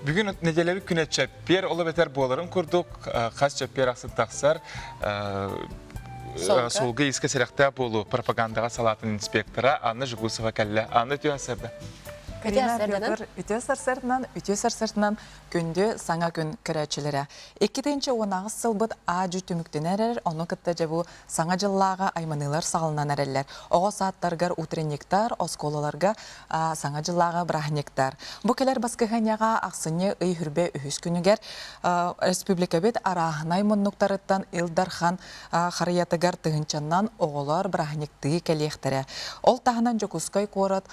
Бүгүн нэдиэлэбит күнэ чэппиэр, ол эбэтэр буоларын курдук, хас чэппиэр ахсын тахсар суолга иискэ сэрэхтээх буолуу пропагандаҕа салаатын инспектора Анна Жегусова кэллэ. Анна, үтүө сарсыарда. Карина Петр, үтүө сарсыарданан, үтүө сарсыарданан күндү саҥа күн көрөөччүлэрэ. 2018 сылбыт аа-дьү түмүктэнэр эрэр, ону кытта дьэ бу саҥа дьыллааҕы айманыылар саҕаланан эрэллэр. Оҕо саадтарыгар утренниктар, оскуолаларга Саҥа дьыллааҕы бырааһынньыктар. Бу кэлэр баскыһыанньаҕа ахсынньы ый хүрбэ үһүс күнүгэр республикабыт арааһынай муннуктарыттан Ил Дархан харыйатыгар тыһыынчаннан оҕолор бырааһынньыктыы кэлиэхтэрэ. Ол таһынан Дьокуускай куорат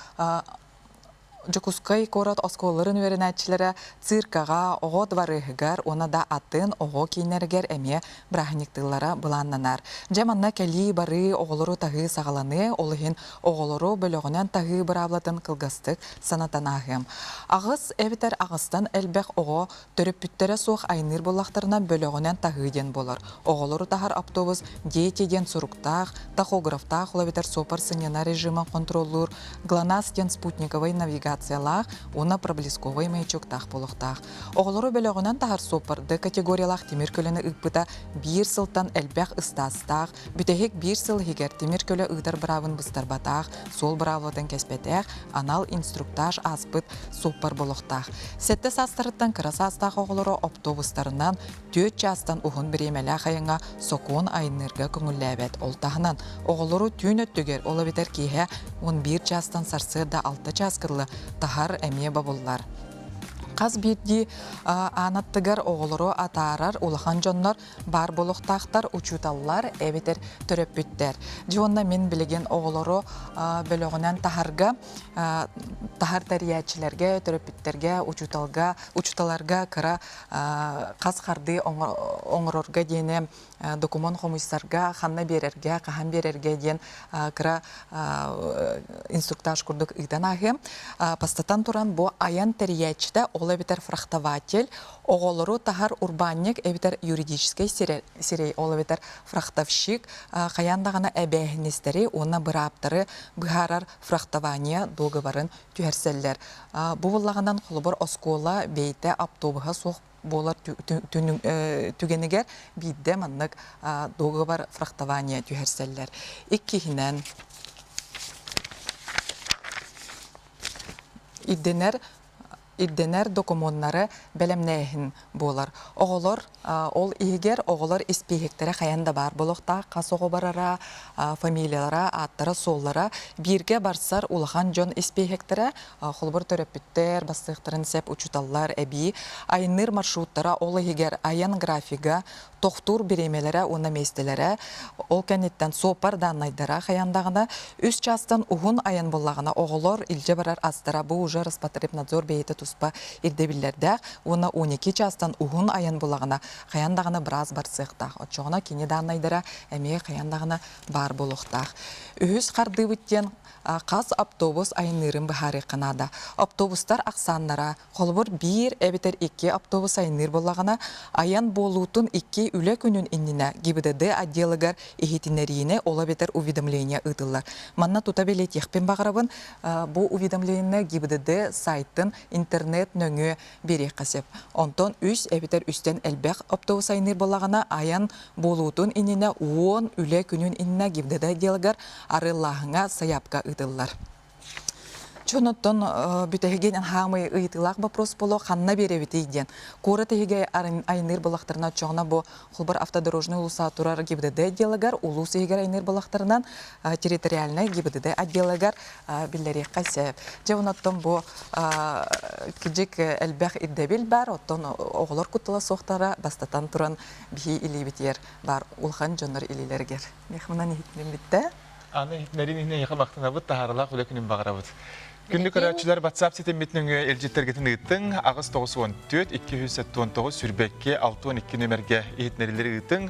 Дьокуускай куорат оскуолаларын үөрэнээччилэрэ циркаҕа, оҕо дыбарыаһыгар уонна да атын оҕо кииннэригэр эмиэ бырааһынньыктыыллара былааннанар. Дьэ манна кэлии-барыы, оҕолору таһыы саҕаланыа, ол иһин оҕолору бөлөҕүнэн таһыы быраабылатын кылгастык санатан ааһыам. Аҕыс эбэтэр аҕыстан элбэх оҕо төрөппүттэрэ суох айанныыр буоллахтарына бөлөҕүнэн таһыы диэн буолар. Оҕолору таһар автобус «Дети» диэн суруктаах, тахографтаах ол эбэтэр суопар сынньанар режимин хонтуруоллуур ГЛОНАСС диэн спутниковай навигациялаах уонна проблесковай маячоктаах буолуохтаах. Оҕолору бөлөҕүнэн таһар суоппар Д категориялаах тимир көлөнү ыыппыта биир сылтан элбэх ыстаастаах, Бүтэһик биир сыл иһигэр тимир көлө ыытар быраабын быстарбатах, суол быраабылатын кэспэтэх, анал инструктаж ааспыт суоппар буолуохтаах. Сэттэ саастарыттан кыра саастаах оҕолору оптуобустарынан түөрт чаастан уһун бириэмэлээх айаҥҥа сокуон айанныырга көҥүллээбэт. Ол таһынан, оҕолору түүн өттүгэр, ол эбэтэр киэһэ 11 чаастан сарсыарда 6 чааска дылы таһар эмиэ бобуллар. Хас биирдии аан аттыгар оҕолору атаарар улахан дьоннор баар буолуохтаахтар учууталлар эбэтэр төрөппүттэр. Дьэ уонна мин билигин оҕолору бөлөҕүнэн таһарга таһар тэрийээччилэргэ, төрөппүттэргэ, учууталга, учууталарга кыра хас хардыы оҥорорго диэни докумуон хомуйсарга, ханна биэрэргэ, хаһан биэрэргэ диэн кыра инструктаж курдук ыытан ааһыам. Бастатан туран бу айан тэрийээччитэ, ол эбэтэр фрахтователь Оҕолору таһар урбаанньык эбэтэр юридическай сирэй, ол эбэтэр фрахтовщик хайаан даҕаны эбээһинэстэри уонна бырааптары быһаарар фрахтование дуогабарын түһэрсэллэр. Бу буоллаҕынан, холобур, оскуола бэйэтэ автобуһа суох буолар түгэнигэр биирдэ маннык дуогабар фрахтование түһэрсэллэр. Иккиһинэн, ирдэнэр ирдэнэр докумуоннары бэлэмнээһин буолар. Оҕолор ол иһигэр оҕолор испииһэктэрэ хайан да баар буолуохтаах, хас оҕо барара, фамилиялара, ааттара-суоллара, бииргэ барсар улахан дьон испииһэктэрэ, холобур төрөппүттэр, бастыахтарын сөп учууталлар эбии, айанныыр маршруттара ол иһигэр айан графига, тохтуур бириэмэлэрэ уонна миэстэлэрэ, ол кэнниттэн суоппар дааннайдара хайаан даҕаны үс чаастан уһун айан буоллаҕына оҕолор илдьэ барар астара бу уже Роспотребнадзор бэйэтэ туспа ирдэбиллэрдээх уонна 12 чаастан уһун айан буоллаҕына хайаан даҕаны быраас барсыахтаах. Оччоҕуна кини дааннайдара эмиэ хайаан даҕаны баар буолуохтаах. Үһүс хардыыбыт диэн хас автобус айанныырын быһаарыахха наада. Автобустар ахсааннара Холобур, биир эбэтэр икки автобус айанныыр буоллаҕына, айан буолуутун икки үлэ күнүн иннинэ ГИБДД отделыгар иһитиннэриини, ол эбэтэр уведомление ыытыллар. Манна тута бэлиэтиэхпин баҕарабын, бу уведомлениены ГИБДД сайтын интернет нөҥүө биэриэххэ сөп. Онтон үс эбэтэр үстэн элбэх автобус айанныыр буоллаҕына, айан буолуутун иннинэ уон үлэ күнүн иннинэ ГИБДД отделыгар арыаллааһыҥҥа сайаапка ыытыллар. Чонуттан бүтэһигин хаамый ыйытыылаах вопрос боло ханна биэрэбитий диэн. Куорат иһигэ айанныыр булахтарына оччоҕуна бу холбор автодорожный улуса турар ГИБДД отделыгар, улуус иһигэр айанныыр булахтарынан территориальнай ГИБДД отделыгар биллэриэххэ сөп. Дьэ оттон бу кыдьык элбэх ирдэбил бар, оттон оҕолор куттала суохтара бастатан туран биһи илиибитигэр бар улахан дьоннор илиилэригэр. Мехманан иһитинэн бүттэ. Аны иһитиннэрин иһин эйиэхэ махтанабыт, таһаарылаах үлэ күнүн баҕарабыт. Күндү көрөөччүлэр WhatsApp ситиммит нөҥүө илдьиттэргитин ыыттыҥ. 894 279 сүрбэкки 62 нүмергэ иһитиннэрилэри ыытыҥ.